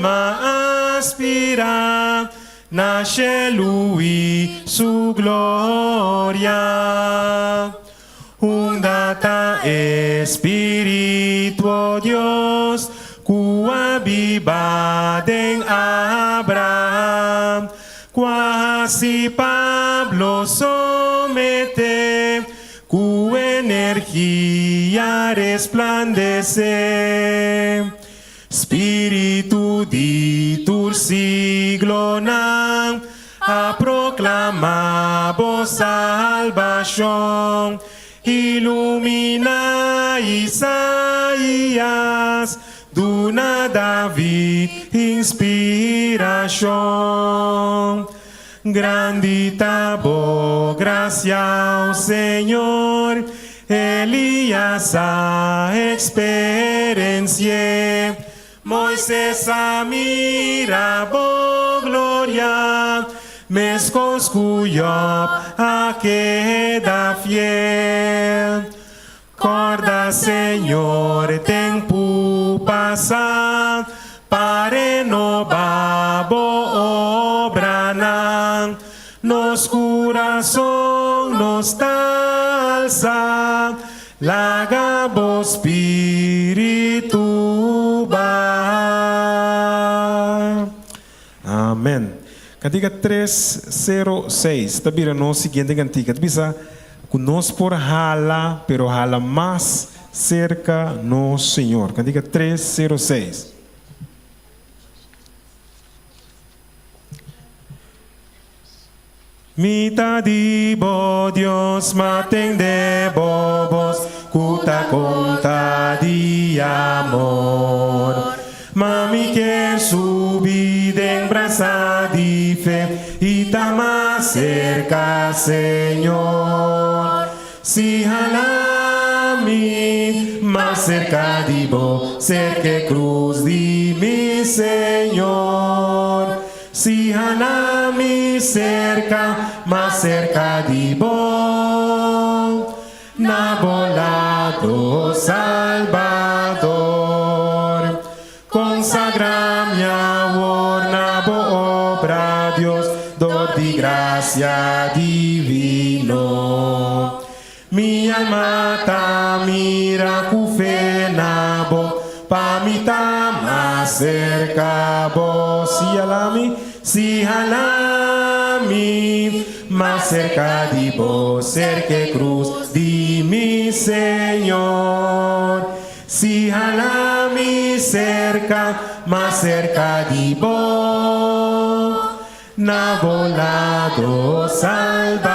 alma aspirá na shelu i su gloria. Unda ta e Spiritu, o Dios, ku a biba den Abraham, ku a hasi Pablo someté ku energia resplandesé? Spiritu di tur siglonan a proklamá bo salbashon. Iluminá Isaías, duna David inspirashon. Grandi ta bo grasia, o Señor, Elías a eksperensi'é. Moises a mira bo gloria, meskos ku Job a keda fiel. Kòrda, Señor, e tempu pasá, pa renobá bo obranan. Nos kurason nos ta alsá, laga bo spiritu baha. Amen. Kantika 306 ta bira nos siguiente kantika. Ta bisa ku nos por hala, pero hala mas serka nos Señor. Kantika 306. Mi ta di bo, Dios, ma tende bo bos ku ta konta di amor. Ma mi kier subi den brasa di fe i ta mas serka Señor. Si hala mi mas serka di bo, serka e krus di mi Señor. Si hala mi serka, mas serka di bo, na bo lado, Salbador. Konsagra mi awor na bo obra, Dios, dor di grasia divino. Mi alma ta mira ku fe na bo, pa mi ta mas serka bo. Si hala mi, si hala mi, mas serka di bo, serka e krus di mi Señor. Si hala mi serka, mas serka di bo. Na bo lado, Salbador.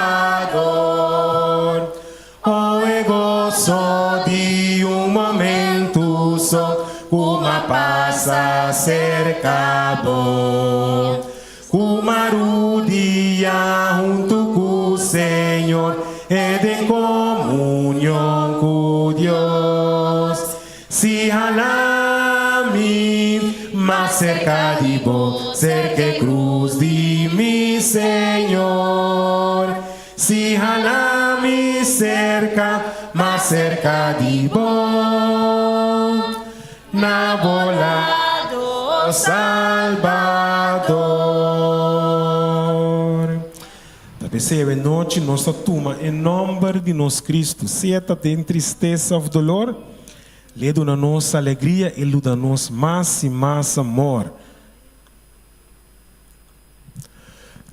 Oh, e goso di un momentu so ku m'a pasa serka bo, ku m'a rudia huntu ku Señor e den komunion ku Dios. Si hala mi mas serka di bo, serka e krus di mi Señor. Si hala mi serka, mas serka di bo, na bo lado, Salbador. Ta p'esei awe nochi nos ta tuma e nòmber di nos Kristu, sea ta den tristesa òf dolor, L'e duna nos alegria i lo da nos mas i mas amor.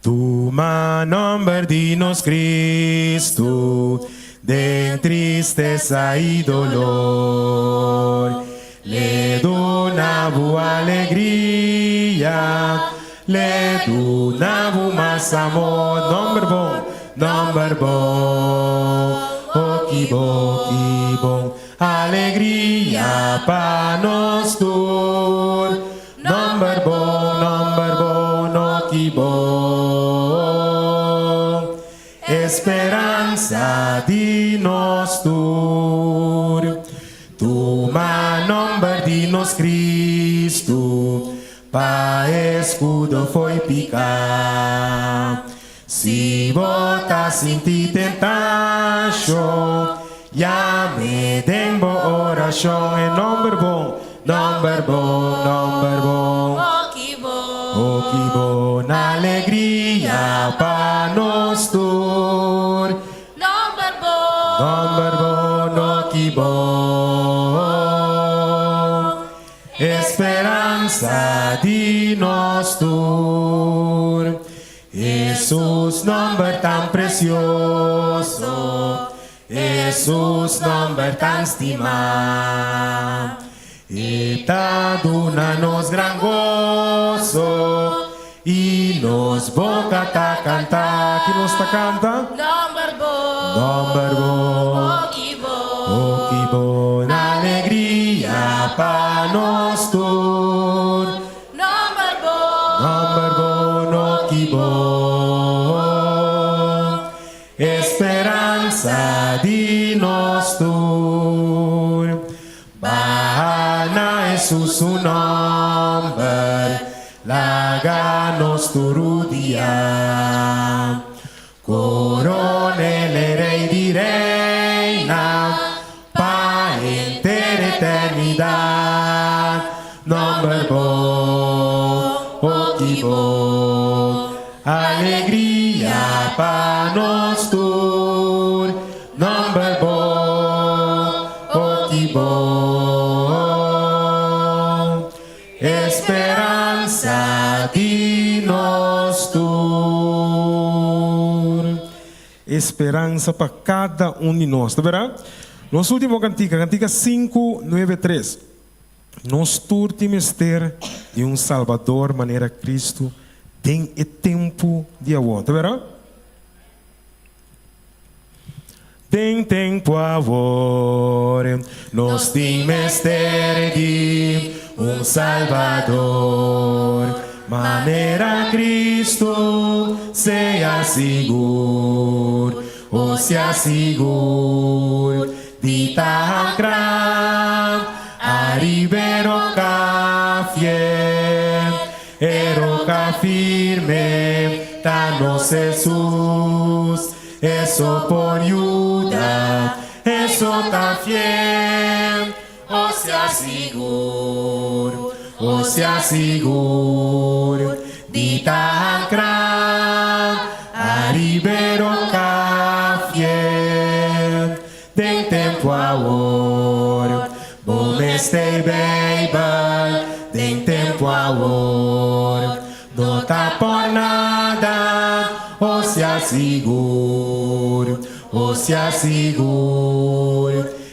Tuma nòmber di nos Kristu den tristesa i dolor. L'e duna bo alegria, l'e duna bo mas amor. Nomber bon, nomber bon, oh ki bon, ki bon, alegria pa nos tur. Nomber bon, nomber bon, oh ki bon, esperansa di nos tur. Tuma nomber di nos Cristo pa escudo fo'i pica. Si bo ta sinti tentacion, yam'e den bo oracion. E nomber bon, nomber bon, nomber bon. Oh ki bon alegria pa nos tur. Nomber bon. Nomber bon, oh ki bon. Esperansa di nos tur. Hesus nomber tan precioso, Hesus nomber tan stimá. E ta duna nos gran goso i nos boka ta kanta. Ki nos ta kanta? Nomber bon. Nomber bon. Oh ki bon. Oh ki bon alegria pa nos tur. Nomber bon. Nomber bon, oh ki bon. Esperansa di nos tur. Baha na Hesus su nomber, laga nos tur rudia. Coron'el e Rey di Reynan, pa henter eternidad. Nomber bon, oh ki bon, alegria pa nos tur. Nomber bon, oh ki bon, esperansa di nos tur. Esperansa pa kada un di nos, ta berdad? Nos ultimo kantika, kantika 593. Nos tur tin mester di un Salbador manera Cristo den e tempu di awor, ta berdad? Den tempu awor nos tin mester di un Salbador manera Cristo, sea sigur, o sea sigur di ta ancra ariba e roca fiel. E roca firme ta nos Hesus, Eso por yuda, Eso ta fiel. O sea sigur, o sea sigur, di ta ancra ariba e roca fiel. Den tempu awor, bo mester Beibel. Den tempu awor, no ta por nada. O sea sigur, o sea sigur,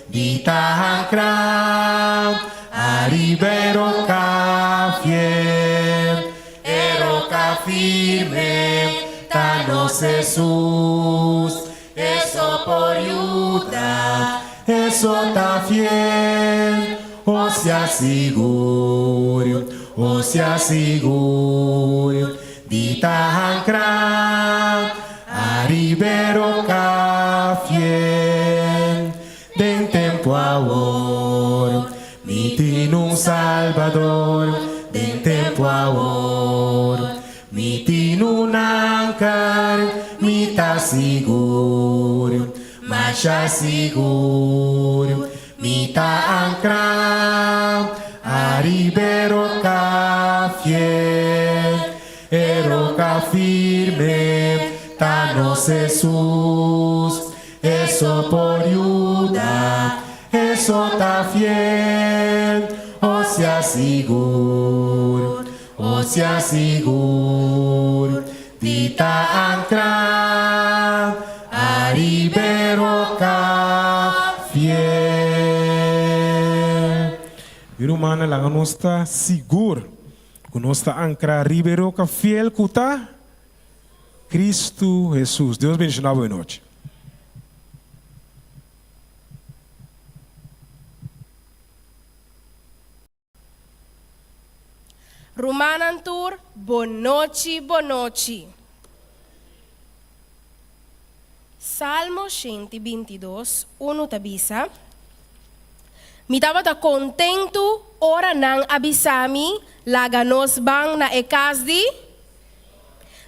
di ta ancra ariba e roca fiel. E roca firme ta nos Hesus, Eso por yuda, Eso ta fiel. O sea sigur, o sea sigur, di ta ancra ariba e roca fiel. Den tempu awor, mi tin un Salbador. Den tempu awor, mi tin un anker, mi ta sigur, masha sigur, mi ta ancra ariba e roca fiel. E roca firme ta nos Hesus, Eso por yuda, Eso ta fiel. O sea sigur, o sea sigur, di ta ancra ariba e roca fiel. Mi rumannan, laga nos ta sigur ku nos ta ancra riba e roca fiel ku ta Cristo Jesus. Dios bendiciona bo e nochi. Rumannan tur, bonochi bonochi. Salmo 122, unu ta bisa, Mi tabata kontentu ora nan a bisa mi, Laga nos ban na e kas di.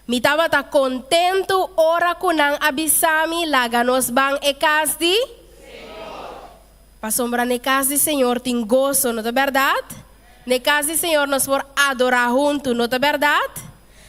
Mi tabata kontentu ora ku nan a bisa mi, Laga nos ban e kas di. Pasobra na e kas di Señor tin goso, no ta bèrdat? Na kas di Señor nos por adorá huntu, no ta bèrdat?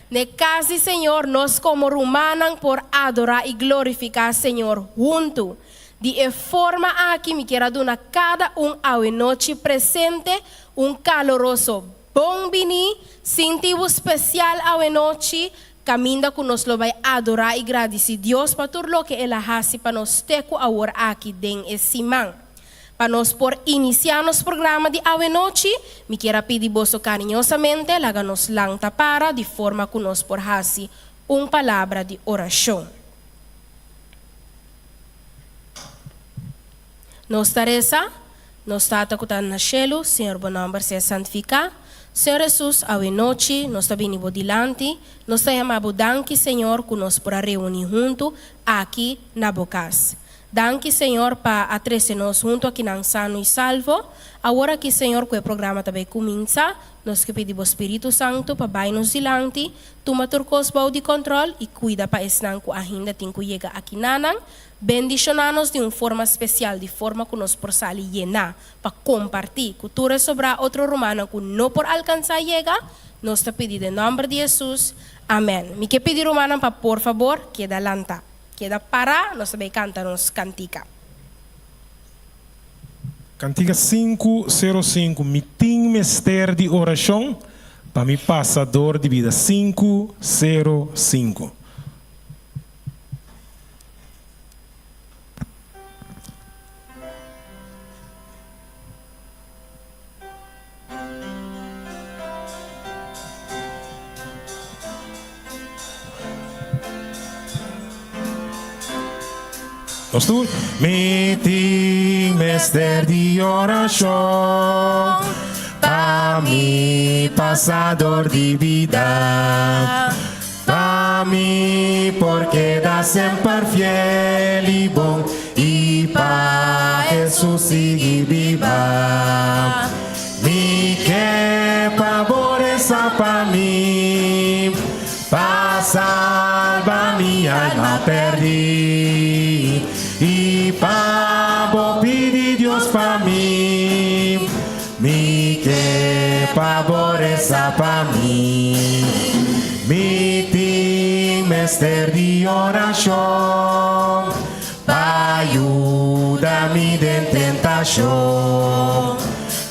Na kas di Señor nos komo rumannan por adorá i glorifiká Señor huntu. Di e forma aki mi kier a duna kada un awe nochi presente un kaloroso bon biní, sinti bo spesial awe nochi, kaminda ku nos lo bai adorá i gradisí Dios pa tur loke el a hasi pa nos te ku awor aki den e siman. Pa nos por inisiá nos programa di awe nochi, mi kier a pidi boso kariñosamente laga nos lanta para di forma ku nos por hasi un palabra di orashon. Nos ta resa, Nos Tata ku ta na shelu, Señor bo nòmber sea santifiká. Señor Hesus, awe nochi nos ta bini bo dilanti, nos ta yama bo danki, Señor, ku nos por a reuní huntu aki na bo kas. Danki, Señor, pa a trese nos huntu akinan sano i salvo. Awor aki, Señor, ku e programa ta bai kuminsá, nos ke pidi bo Spiritu Santu pa bai nos dilanti, tuma tur kos bou di kòntròl i kuida pa esnan ku ahinda tin ku yega akinanan. Bendishoná nos di un forma spesial, di forma ku nos por sali yená pa kompartí ku tur e sobrá otro rumannan ku no por alkansá yega. Nos ta pidi den nòmber di Hesus. Amèn. Mi ke pidi rumannan pa por fabor keda lantá. Keda pará, nos ta bai kanta nos kantika. Kantika 505 Mi tin mester di orashon pa mi pasa dor di bida 505. Nos tur. Mi tin mester di orashon pa mi pasa dor di bida. Pa mi por keda semper fiel i bon i pa Hesus sigui biba. Mi ke pa bo resa pa mi, pa salba mi alma perdí i pa bo pidi Dios pa mi. Mi ke pa bo resa pa mi. Mi tin mester di orashon pa yuda mi den tentashon,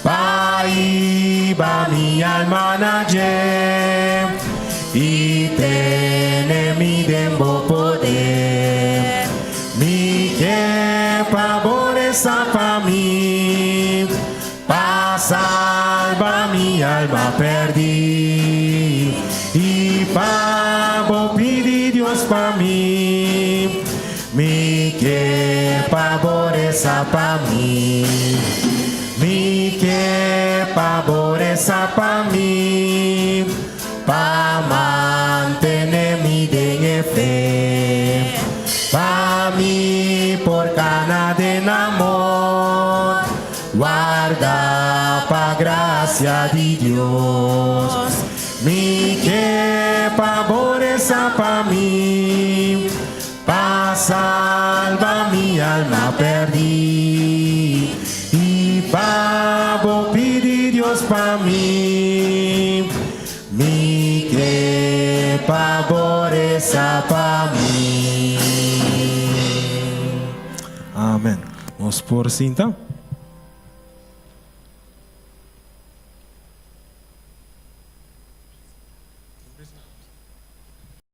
pa hiba mi alma na dje i tene mi den bo poder. Mi ke pa bo resa pa mi. Pa salba mi alma perdí i pa bo pidi Dios pa mi. Mi ke pa bo resa pa mi. Mi ke pa bo resa pa mi. Pa mantene mi den e fe. Pa mi por kana den amor. Warda pa gracia di Dios. Mi ke pa bo resa pa mi. Pa salba mi alma perdí. I pa bo pidi Dios pa mi. Mi ke pa bo resa pa mi. Amen. Nos por sinta.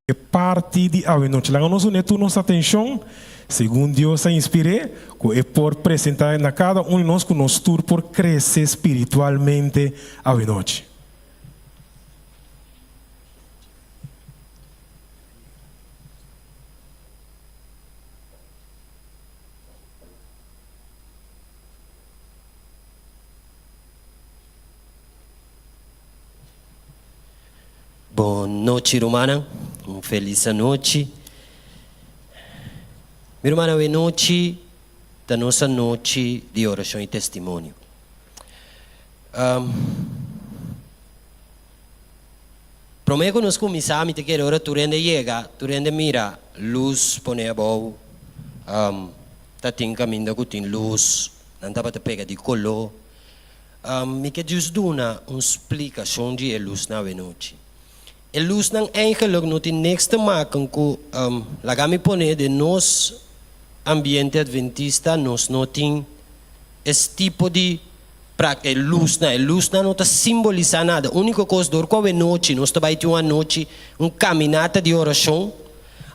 E parti di awenochi. Laga nos uné tur nos atenshon, segun Dios a inspir'é, ku e por presentá na kada un di nos ku nos tur por krese spiritualmente awenochi. Bon nochi rumannan, un felis anochi. Mi rumannan, awe nochi ta nos anochi di orashon i testimonio. Prome ku nos kuminsá mi ta kere ora tur hende yega, tur hende mira lus pone abou, ta tin kaminda ku tin lus, nan tabata pega di koló. Mi ke djus duna un splikashon di e lusnan awenochi. E lusnan eigenlijk no tin niks te maken ku, laga mi pone den nos ambiente adventista nos no tin es tipo di prak, e lusnan, e lusnan no ta simbolisá nada. Úniko kos dor ku awenochi nos ta bai tin un anochi, un kaminata di orashon,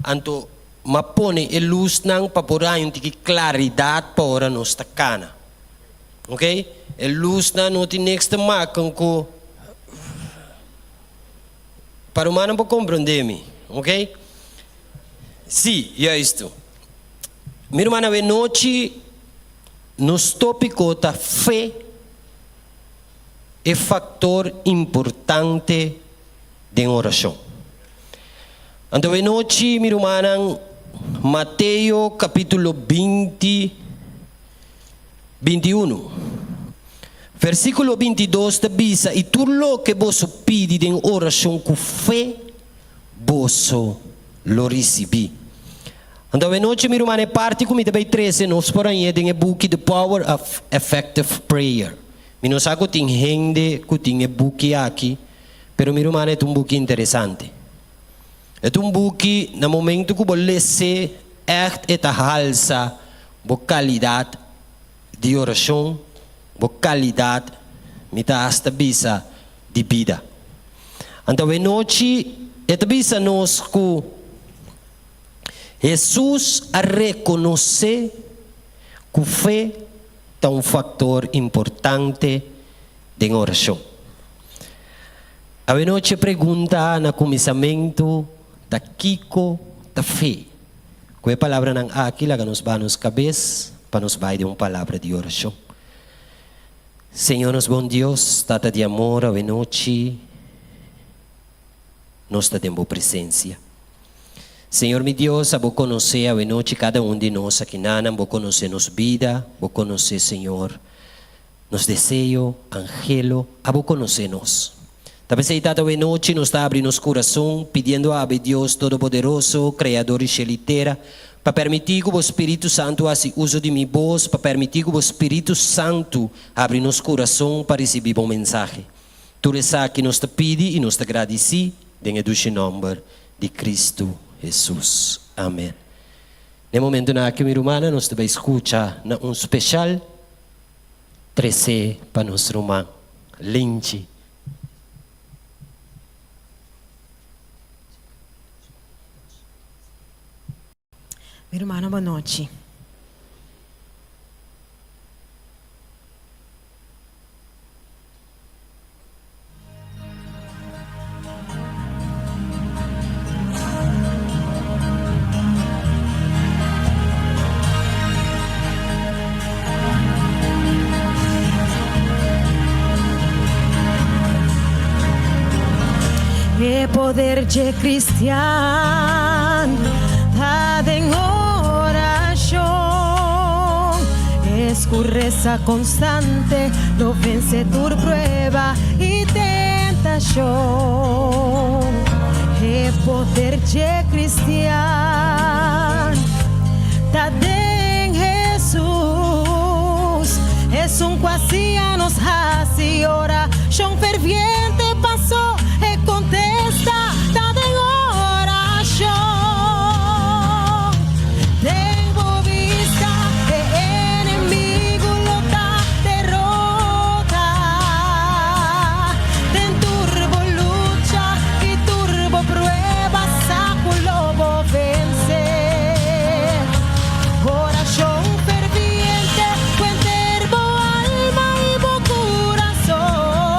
anto m'a pone e lusnan pa por haña un tiki klaridat pa ora nos ta kana. Ok, e lusnan no tin niks te maken ku pa rumannan por komprondé mi, ok? Sí, juistu. Mi rumannan, awe nochi nos tópiko ta fe, e faktor importante den orashon. Anto awe nochi, mi rumannan, Mateo kapítulo 20. 21. Versíkulo 22 ta bisa, I tur loke boso pidi den orashon ku fe, boso lo risibí. Anto awenochi, mi ruman, e parti ku mi ta bai trese nos por hañ'é den e buki The Power of Effective Prayer. Mi no sa ku tin hende ku tin e buki aki, pero mi ruman, e ta un buki interesante. E ta un buki na momento ku bo les'é ègt e ta halsa bo kalidat di orashon, bo kalidat, mi ta hasta bisa, di bida. Anto awenochi e ta bisa nos ku Hesus a rekonosé ku fe ta un faktor importante den orashon. Awenochi e pregunta na kuminsamentu ta kiko ta fe? Ku e palabranan aki laga nos baha nos kabes pa nos bai den un palabra di orashon. Señor nos bon Dios, Tata di amor, awenochi nos ta den bo presensia. Señor mi Dios, abo konosé awenochi kada un di nos akinanan, bo konosé nos bida, bo konosé Señor Nos deseo, anhelo, abo konosé nos. Ta p'esei, Tata, awe nochi nos ta abri nos kurason, pidiendo abe Dios Todopoderoso, Kreador di shel i tera, pa permití ku bo Spiritu Santu hasi uso di mi bos, pa permití ku bo Spiritu Santu abri nos kurason pa risibí bo mensahe. Tur esaki nos ta pidi i nos ta gradisí den e dushi nòmber di Kristu Hesus. Amen. Na e momentunan aki, mi rumannan, nos ta bai skucha na un speshal. Tresé pa nos ruman Linchi. Mi rumannan bo nochi. E poder dje cristian ta den oracion. Es cu reza constante lo vence tur prueba y tentacion. E poder dje cristian ta den Jesus. Esun cu hacia nos haci oracion ferviente paso e contesta ta den oracion. Den bo bista e enemigu lo ta derota. Den tur bo lucha i tur bo prueba sa ku lo bo vense. Orashon ferviente ku enter bo alma i bo kurason.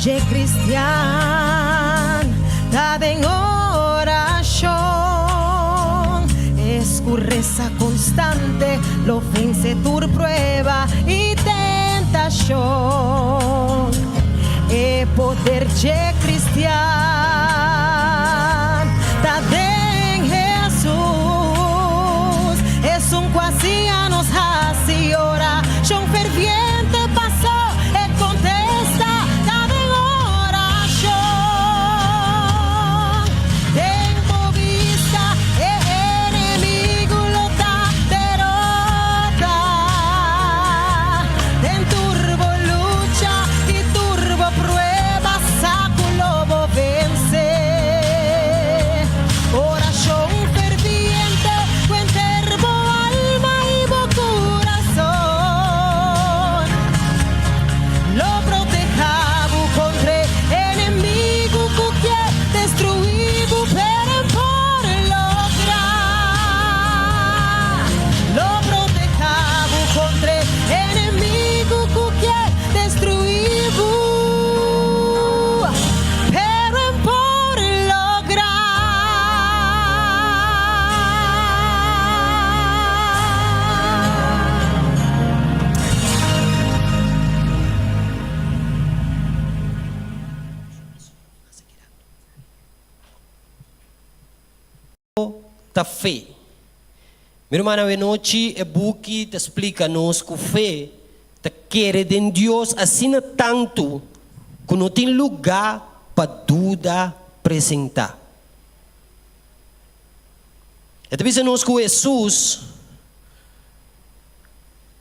dje kristian ta den orashon. Es ku resa konstante lo vense tur prueba i tentashon. E poder dje kristian ta den Hesus. Esun ku a siña nos hasi orashon ferviente pasó e kontesta ta den orashon. Den bo bista e enemigu lo ta derotá. Den tur bo lucha i tur bo prueba sa ku lo bo vense. Orashon ferviente ku henter bo alma i bo kurason lo protehá bo kontra e enemigu ku ke destruí bo, pero e por logra. Lo protehá bo kontra e enemigu ku ke destruí bo, pero e por logra. Ta fe. Mi ruman, awenochi e buki ta splika nos ku fe ta kere den Dios asina tantu ku no tin lugá pa duda presentá. E ta bisa nos ku Hesus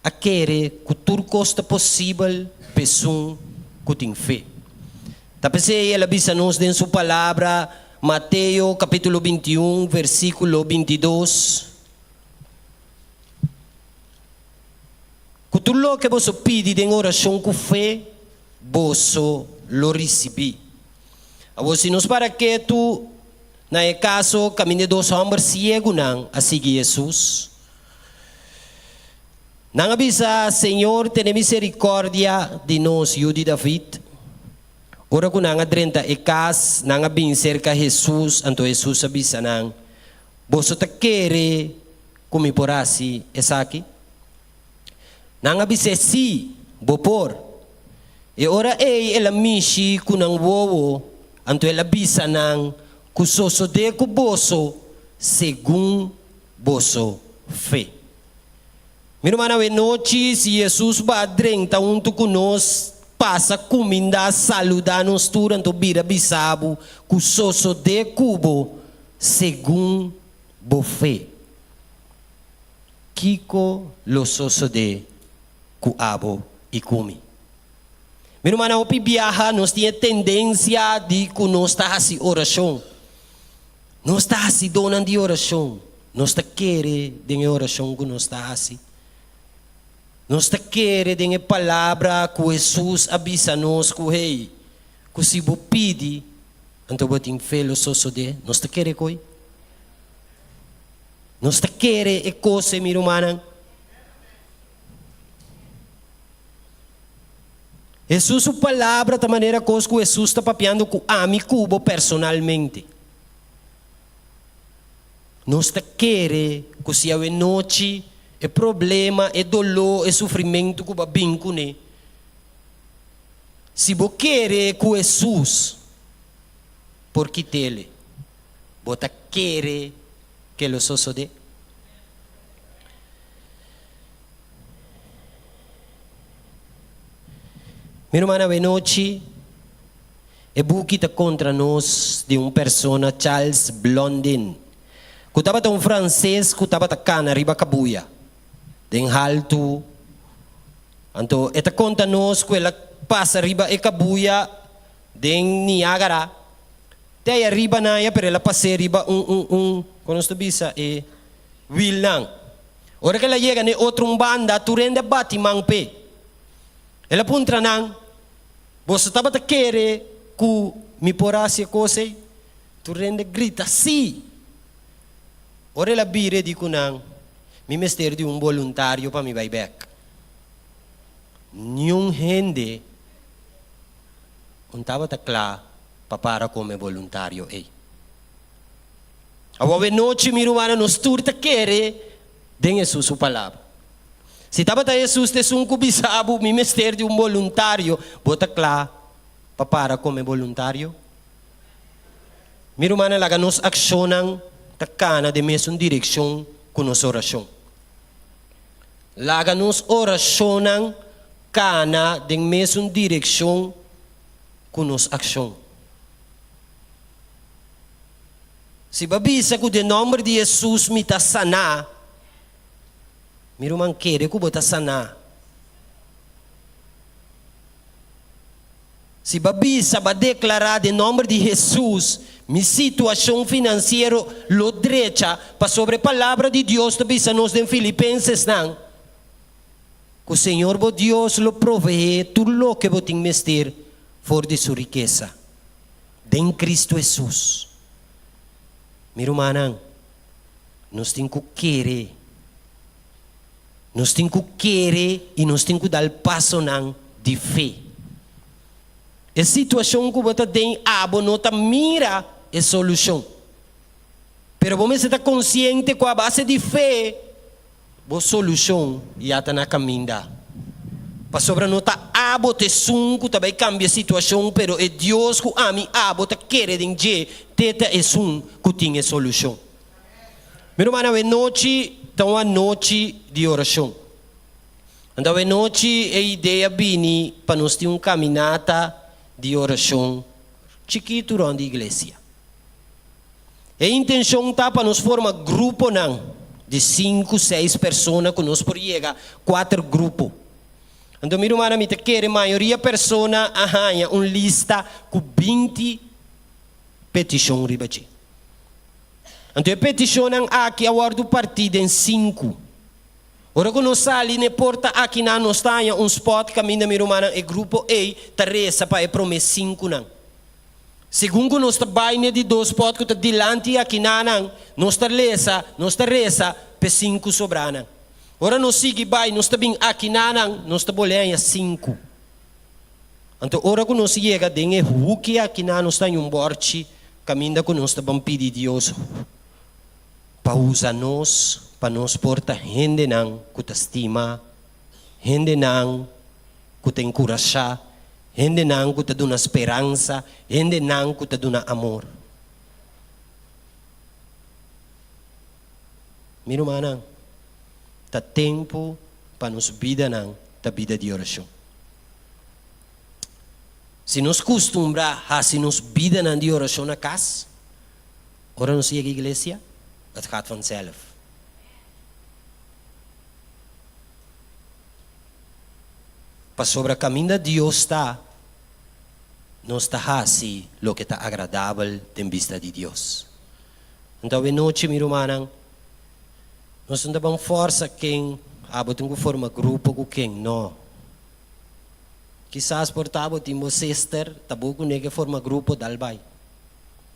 a kere ku tur kos ta posibel pa esun ku tin fe. Ta p'esei el a bisa nos den su Palabra, Mateo kapítulo 21, versíkulo 22, ku tur loke boso pidi den orashon ku fe, boso lo risibí. Awor, si nos para ketu na e kaso kaminda e dos hòmber siegunan a sigui Hesus, Nan a bisa, Señor, tene miserikòrdia di nos, yu di David. Ora ku nan a drenta e kas, nan a bin serka Hesus, anto Hesus a bisa nan, Boso ta kere ku mi por hasi esaki? Nan a bis'é, Sí, bo por. E ora ei el a mishi ku nan wowo, anto el a bisa nan, Ku sosodé ku boso segun boso fe. Mi ruman, awe nochi si Hesus ba a drenta huntu ku nos, pasa kumindá, saludá nos tur, anto bira bisa bo ku sosodé ku bo segun bo fe. Kiko lo sosodé ku abo i ku mi? Mi rumannan, hopi biaha nos tin e tendensia di ku nos ta hasi orashon. Nos ta hasidónan di orashon. Nos ta kere den e orashon ku nos ta hasi. Nos ta kere den e palabra ku Hesus a bisa nos ku, Hey, ku si bo pidi, anto bo tin fe lo sosodé. Nos ta kere koe? Nos ta kere e kos ei, mi rumannan? Hesus su palabra ta manera kos ku Hesus ta papiando ku ami ku bo personalmente. Nos ta kere ku si awenochi e problema, e doló, e sufrimentu ku bo a bin kuné, si bo kere ku Hesus por kit'el, bo ta kere ke lo sosodé? Mi ruman awenochi e buki ta kontra nos di un persona Charles Blondin ku tabata un franses ku tabata kana riba kabuya den haltu anto e ta konta nos ku el a pasa riba e kabuya den Niagara te aya riba nan aya pero el a pas'é riba un un un kon nos ta bisa e wilnan. Ora ku el a yega na e otro un banda, tur hende a bati man p'e. El a puntra nan, Boso tabata kere ku mi por hasi e kos ei? Tur hende grita, Sí! Ora el a bira e di ku nan, Mi mester di un boluntario pa mi bai bèk. Niun hende. Un tabata kla pa para komo e boluntario ei. Awor nochi, mi rumannan, nos tur ta kere den Hesus su palabra. Si tabata Hesus ta esun ku bisa bo, Mi mester di un boluntario, bo ta kla pa para komo e boluntario? Mi rumannan, laga nos akshonnan ta kana den mesun direkshon ku nos orashon. Laga nos orashonnan kana den mesun direkshon ku nos akshon. Si bo a bisa ku den nòmber di Hesus mi ta saná, mi ruman kere ku bo ta saná. Si bo a bisa, bo a deklará den nòmber di Hesus, mi situashon finansiero lo drecha, pasobra e Palabra di Dios ta bisa nos den Filipensesnan ku Señor bo Dios lo proveé tur loke bo tin mester for di su rikesa. Den Cristo Hesus. Mi rumannan, nos tin cu kere. Nos tin cu kere y nos tin cu dal pasonan di fe. E situacion cu bo ta den abo no ta mira e solucion. Pero bo mester ta consciente cu a base di fe, Bo solushon ya ta na kaminda. Pasobra no ta abo ta esun ku ta bai kambia situashon, pero e Dios ku ami abo ta kere den dje te ta esun ku tin e solushon. Mi ruman, awe nochi ta un anochi di orashon. Anto awe nochi e idea bini pa nos tin un kaminata di orashon chikitu rònt di iglesia. E intenshon ta pa nos forma gruponan di sinku, seis persona ku nos por yega kuater grupo. Anto mi rumannan mi ta kere mayoria persona a haña un lista ku 20 petishon riba dje. Anto e petishonnan aki a wòrdu partí den sinku. Ora ku nos sali na e porta akinan nos ta haña un spòt kaminda mi rumannan e grupo ei ta resa pa e promé sinkunan. Segun ku nos ta bai n'e di dos pòt ku ta dilanti akinanan, nos ta lesa, nos ta resa p'e sinku sobranan. Ora nos sigui bai, nos ta bin akinanan, nos ta bolé haña sinku. Anto ora ku nos yega den e huki akinan, nos ta haña un bòrchi kaminda ku nos ta ban pidi Dios pa usa nos pa nos por ta hendenan ku ta stima, hendenan ku ta enkurashá, Hendenan ku ta duna speransa, hendenan ku ta duna amor. Mi rumannan, ta tempu pa nos bidanan ta bida di orashon. Si nos kustumbrá hasi nos bidanan di orashon na kas, ora nos yega iglesia, het gaat vanzelf. Pasobra kaminda Dios ta, nos ta hasi loke ta agradabel den bista di Dios. Anto awe nochi, mi rumannan, nos no ta ban fòrsa ken abo tin ku forma grupo ku ken, no. Kisas por ta abo tin bo sister, ta bo kuné ke forma grupo, dal bai.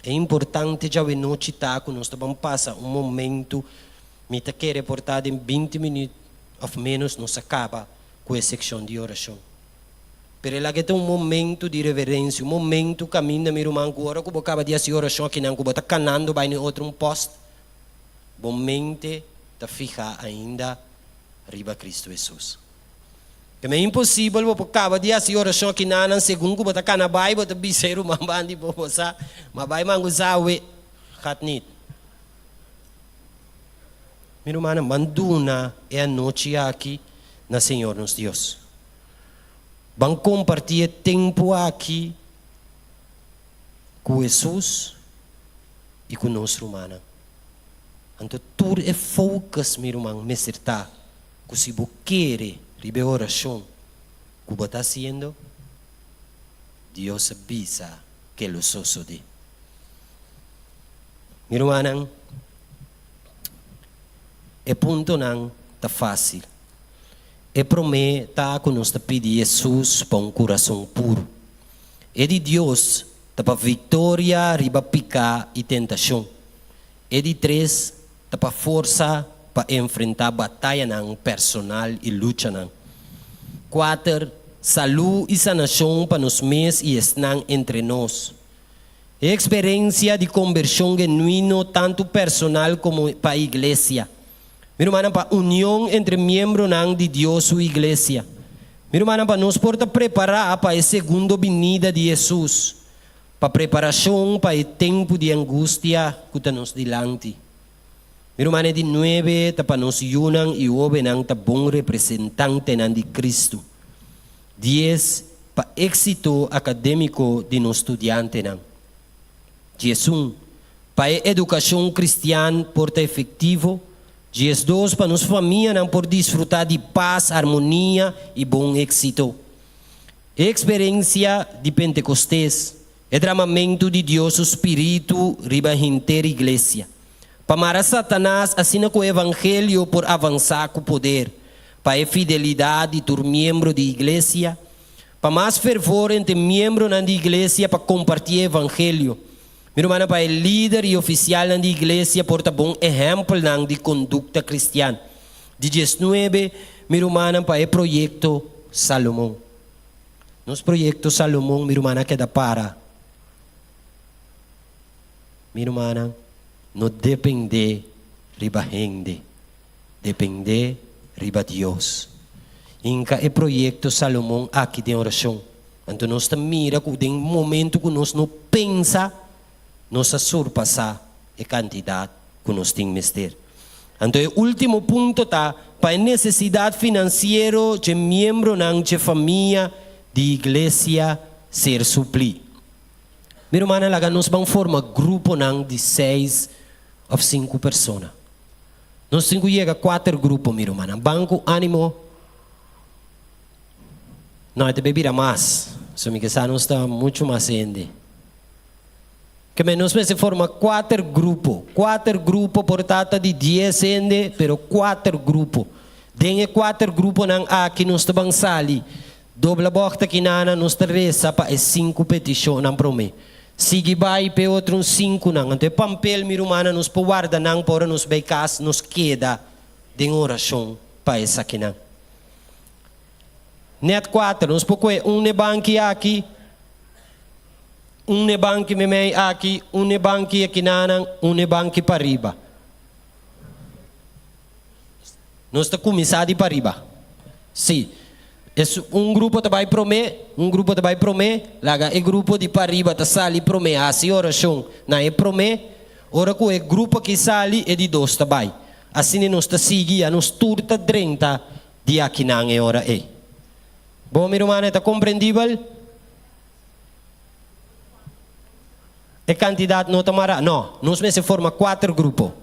E importante djawe nochi ta ku nos ta ban pasa un momentu, mi ta kere por ta den 20 minüt òf ménos nos a kaba ku e sekshon di orashon. Pero e laga e ta un momentu di reverensia, un momentu kaminda, mi ruman, ku ora ku bo kaba di hasi orashon akinan, ku bo ta kanando bai na e otro un pòst, bo mente ta fihá ainda riba Kristu Hesus. Keme imposibel bo por kaba di hasi orashon akinanan segun ku bo ta kana bai, bo ta bisa e ruman bandi bo, bo sa, ma bai mangusa awe, gaat niet. Mi rumannan, ban duna e anochi aki na Señor nos Dios. Ban kompartí e tempu aki ku Hesus i ku nos rumannan. Anto tur e focus, mi ruman, mester ta ku si bo kere riba e orashon ku bo ta hasiendo, Dios a bisa ke lo sosodé. Mi rumannan, E puntonan ta fásil. E promé ta ku nos ta pidi Hesus pa un kurason puru. E di Dios ta pa viktoria riba piká i tentashon. E di tres ta pa forsa pa enfrentá batayanan personal i luchanan. Kuater. Salú i sanashon pa nos mes i esnan entre nos. E eksperensia di kombershon genuino tantu personal komo pa iglesia. Mi rumannan, pa union entre miembronan di Dios su iglesia. Mi rumannan, pa nos por ta prepará pa e segundo binida di Hesus, pa preparashon pa e tempu di angustia ku ta nos dilanti. Mi ruman e di nuebe ta pa nos yunan i hóbennan ta bon representantenan di Kristu. Dies, pa éksito akadémiko di nos studiantenan. 11, pa e edukashon kristian por ta efektivo. 12, pa nos famianan por disfrutá di pas, armonia i bon éksito. E eksperensia di Pentekostes, e dramamentu di Dios su spiritu riba henter iglesia, pa mara Satanas asina ku e evangelio por avansá ku poder, pa e fidelidat di tur miembro di iglesia, pa mas fervor entre miembronan di iglesia pa kompartí e evangelio. Mi rumannan, pa e lider i ofisialnan di iglesia por ta bon ehèmpelnan di kondukta kristian. Di 19, mi rumannan, pa e proyekto Salomon. Nos proyekto Salomon, mi rumannan, a keda para. Mi rumannan, no dependé riba hende, dependé riba Dios. Hinka e proyekto Salomon aki den orashon. Anto nos ta mira ku den momentu ku nos no pensa, nos a surpasá e kantidat ku nos tin mester. Anto e último punto ta pa e nesesidat finansiero dje miembronan dje famia di iglesia ser suplí. Mi rumannan, laga nos ban forma gruponan di seis òf sinku persona. Nos tin ku yega kuater grupo, mi rumannan. Ban ku ánimo. No, e ta bay bira mas. So mi ke sa nos ta muchu mas hende. Ke men nos mester forma kuater grupo. Kuater grupo por ta ta di dies hende, pero kuater grupo. Den e kuater gruponan aki nos ta ban sali. Dobla bòkta kinana nos ta resa pa e sinku petishonnan promé. Sigui bai p'e otro un sinkunan. Anto e pampel, mi rumannan, nos por warda nan pa ora nos bai kas nos keda den orashon pa esakinan. Nèt kuater, nos por kohe un n'e banki aki, un n'e banki meimei aki, un n'e banki akinanan, un n'e banki pariba. Nos ta kuminsá di pariba. Sí. Es un grupo ta bai promé, un grupo ta bai promé, laga e grupo di pariba ta sali promé, hasi orashon na e promé. Ora ku e grupo aki sali, e di dos ta bai. Asina nos ta sigui, ya nos tur ta drenta di akinan e ora ei. Bo, mi rumannan, e ta komprendibel? E kantidat no ta mará. No, nos mester forma kuater grupo.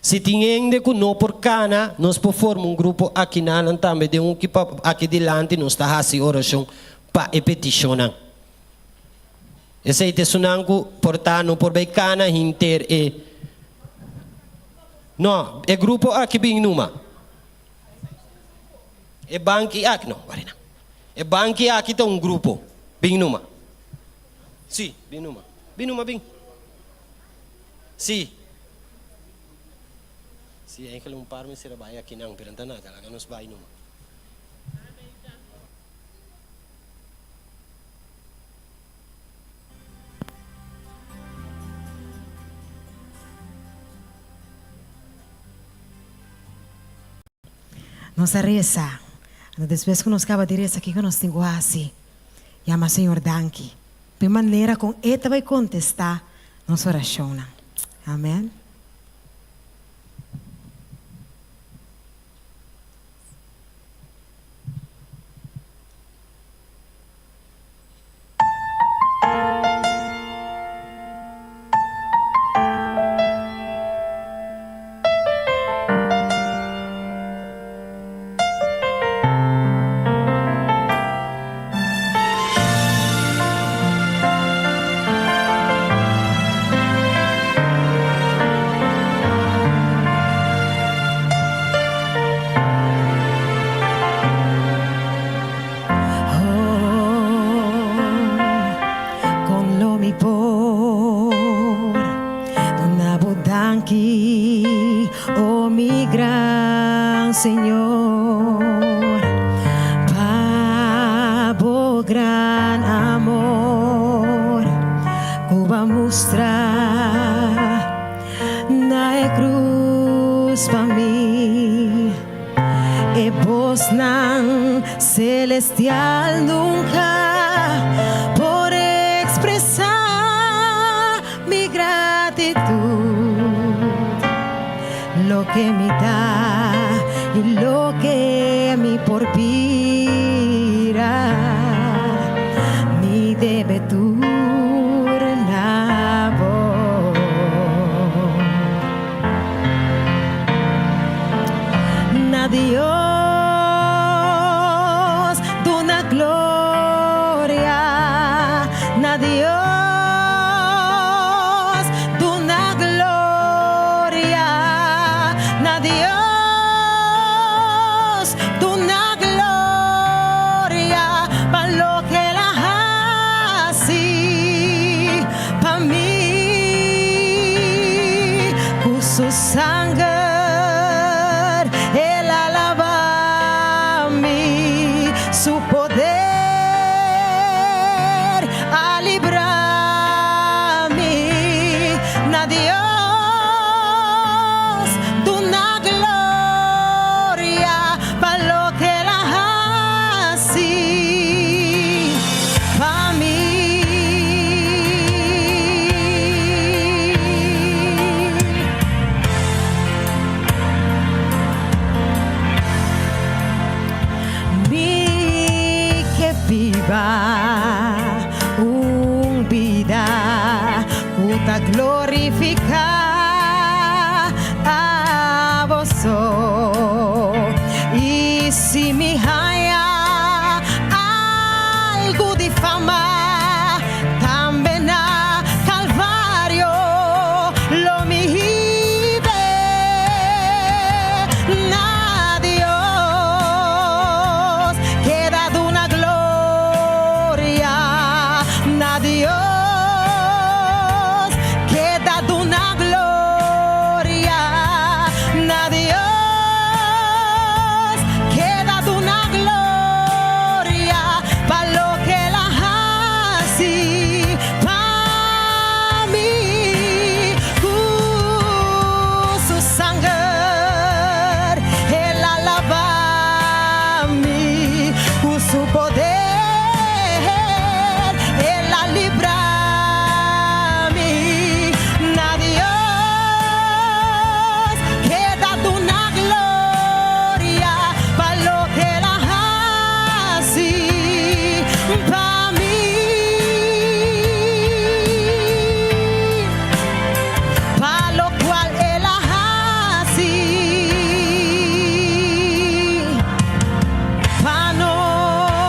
Si tin hende ku no por kana, nos por forma un grupo akinanan tambe den un ki pa aki dilanti nos ta hasi orashon pa e petishonnan. Esei ta esunnan ku por ta no por bai kana hinter e No, e grupo aki bin numa. E banki aki, no, wari nan. E banki aki ta un grupo. Bin numa. Si, bin numa. Bin numa, bin. Si. Si, eigenlijk un par mester a bai akinan, pero no ta nada, laga nos bai numa. Nos a resa. Anto despues ku nos kaba di resa, kiko nos tin ku hasi? Yama Señor danki pa e manera kon E ta bai kontestá nos orashonnan. Amen. mustra na e krus pa mi. E bosnan celestial nunca por expresa mi gratitud. Loke mi ta y loke mi por bira, mi debe tur na bo. Na Dios duna gloria, na Dios duna gloria, na Dios duna gloria, pa loke el a hasi pa mi, ku su sanger el a laba mi, su poder a libra mi. Na Dios duna gloria, pa loke el a hasi pa mi. Mi ke biba un bida ku ta glorifiká abo so. I si mi haña algu di fama, tambe na Kalvario lo mi hib'é. Na Dios keda duna gloria, na Dios keda duna gloria, na Dios keda duna gloria, pa loke el a hasi pa mi, ku su sanger el a laba mi, ku su poder el a libra mi. Na Dios keda duna gloria, pa loke el a hasi pa mi. Pa lokual el a hasi pa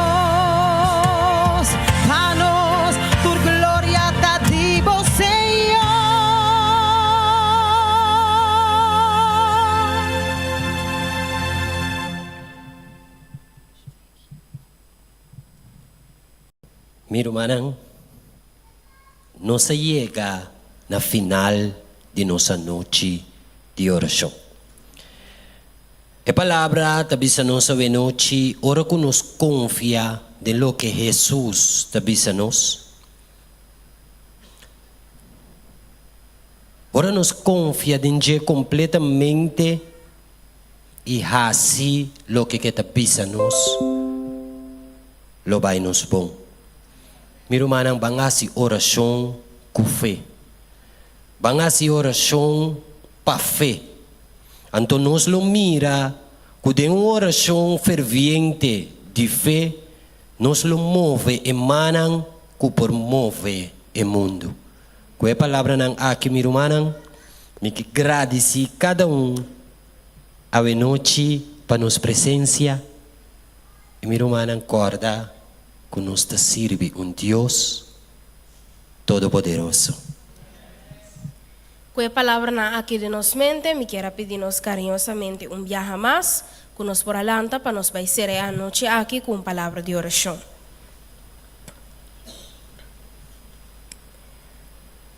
nos, pa nos, tur gloria ta di bo, Señor. Mi rumannan, nos a yega na final di nos anochi di orashon. E palabra ta bisa nos awe nochi, ora ku nos konfia den loke Hesus ta bisa nos, ora nos konfia den dje kompletamente i hasi loke ke ta bisa nos, lo bai nos bon. Mi rumannan, ban hasi orashon ku fe. Ban hasi orashon pa fe. Anto nos lo mira ku den un orashon ferviente di fe, nos lo move e mannan ku por move e mundu. Ku e palabranan aki, mi rumannan, mi ke gradisí kada un awenochi pa nos presensia. I mi rumannan, kòrda ku nos ta sirbi un Dios Todopoderoso. Ku e palabranan aki den nos mente, mi kier a pidi nos kariñosamente un biaha mas ku nos por a lanta pa nos bai sera e anochi aki ku un palabra di orashon.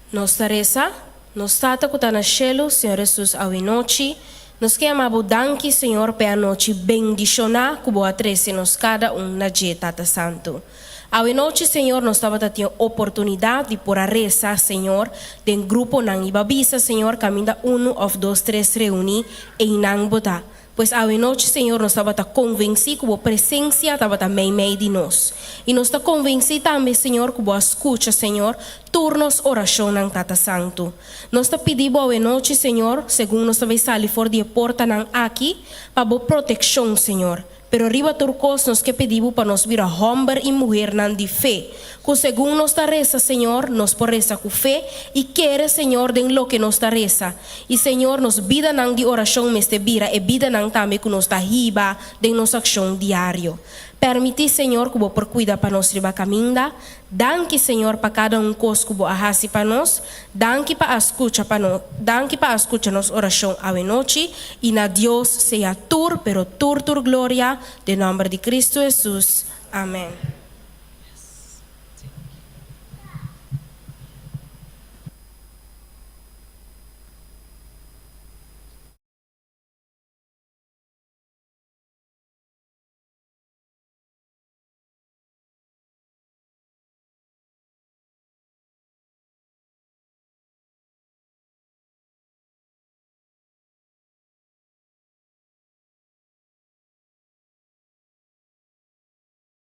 Nos ta resa, Nos Tata ku ta na shelu, Señor Hesus, awinochi nos ke yama Bo danki, Señor, pa e anochi bendishoná ku Bo a trese nos kada un na dje, Tata Santu. Awe nochi, Señor, nos tabatin oportunidat di por a resa, Señor, den gruponan i b'a bisa, Señor, kaminda un òf dos, tres reuní einan bo ta. Pues awe nochi, Señor, nos tabata konvensí ku bo presensia tabata meimei di nos. I nos ta konvensí tambe, Señor, ku bo a skucha, Señor, tur nos orashonnan, Tata Santu. Nos ta pidi bo awe nochi, Señor, segun nos ta bai sali for di e portanan aki, pa bo protekshon, Señor. Pero riba tur kos nos ke pidi bo pa nos bira hòmber i muhernan di fe, ku segun nos ta resa, Señor, nos por resa ku fe i kere, Señor, den loke nos ta resa. I, Señor, nos bidanan di orashon mester bira e bidanan tambe ku nos ta hiba den nos akshon diario. Permití, Señor, ku bo por kuida pa nos riba kaminda. Danki, Señor, pa kada un kos ku bo a hasi pa nos. Danki pa a skucha pa nos, danki pa a skucha nos orashon awe nochi. I na Dios sea tur, pero tur tur gloria, den nòmber di Kristu Hesus. Amèn.